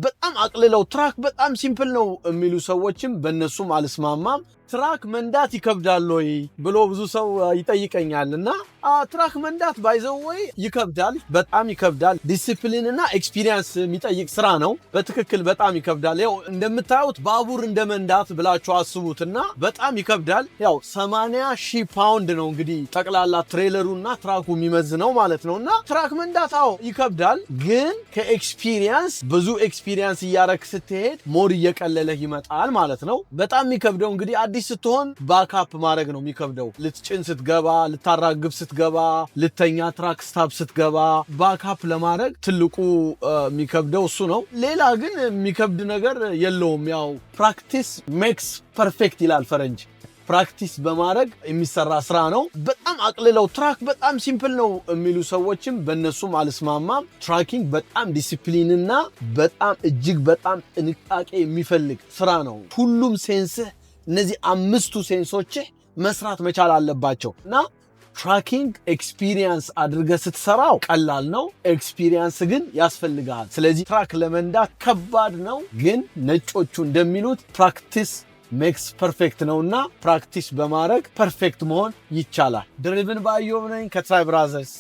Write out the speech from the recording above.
በጣም አቅልለው truck በጣም simple ነው የሚሉ ሰዎችም በእነሱም አልስማማም። Truck መንዳት ይከብዳል ወይ ብሎ ብዙ ሰው ይጠይቀኛል። እና truck መንዳት by the way ይከብዳል፣ በጣም ይከብዳል። ዲሲፕሊን እና experience የሚጠይቅ ስራ ነው። በትክክል በጣም ይከብዳል። ያው እንደምታዩት ባቡር እንደ መንዳት ብላችሁ አስቡትና በጣም ይከብዳል። ያው 80 ሺህ ፓውንድ ነው እንግዲህ ጠቅላላ trailer ኡና truck ኡ የሚመዝነው ማለት ነው። እና truck መንዳት አዎ ይከብዳል፣ ግን ከ experience ብዙ experience እያረክ ስትሄድ more እየቀለለህ ይመጣል ማለት ነው። በጣም የሚከብደው እንግዲህ አዲስ ስትሆን back up ማድረግ ነው የሚከብደው። ልትጭን ስትገባ፣ ልታራግፍ ስትገባ፣ ልተኛ truck stop ስትገባ back up ለማድረግ ትልቁ የሚከብደው እሱ ነው። ሌላ ግን የሚከብድ ነገር የለውም። ያው practice makes perfect ይላል ፈረንጅ። Practice በማድረግ የሚሰራ ስራ ነው። በጣም አቅልለው truck በጣም simple ነው የሚሉ ሰዎችም በእነሱም አልስማማም። Trucking በጣም ዲሲፕሊንና በጣም እጅግ በጣም ጥንቃቄ የሚፈልግ ስራ ነው። ሁሉም sense ህ፣ እነዚህ አምስቱ sense ኦችህ መስራት መቻል አለባቸው። እና trucking experience አድርገህ ስትሰራው ቀላል ነው። Experience ግን ያስፈልግሃል። ስለዚህ truck ለመንዳት ከባድ ነው፣ ግን ነጮቹ እንደሚሉት practice makes perfect ነውና practice በማድረግ perfect መሆን ይቻላል። Driven by ኢዮብ ነኝ ከ Tri Brothers።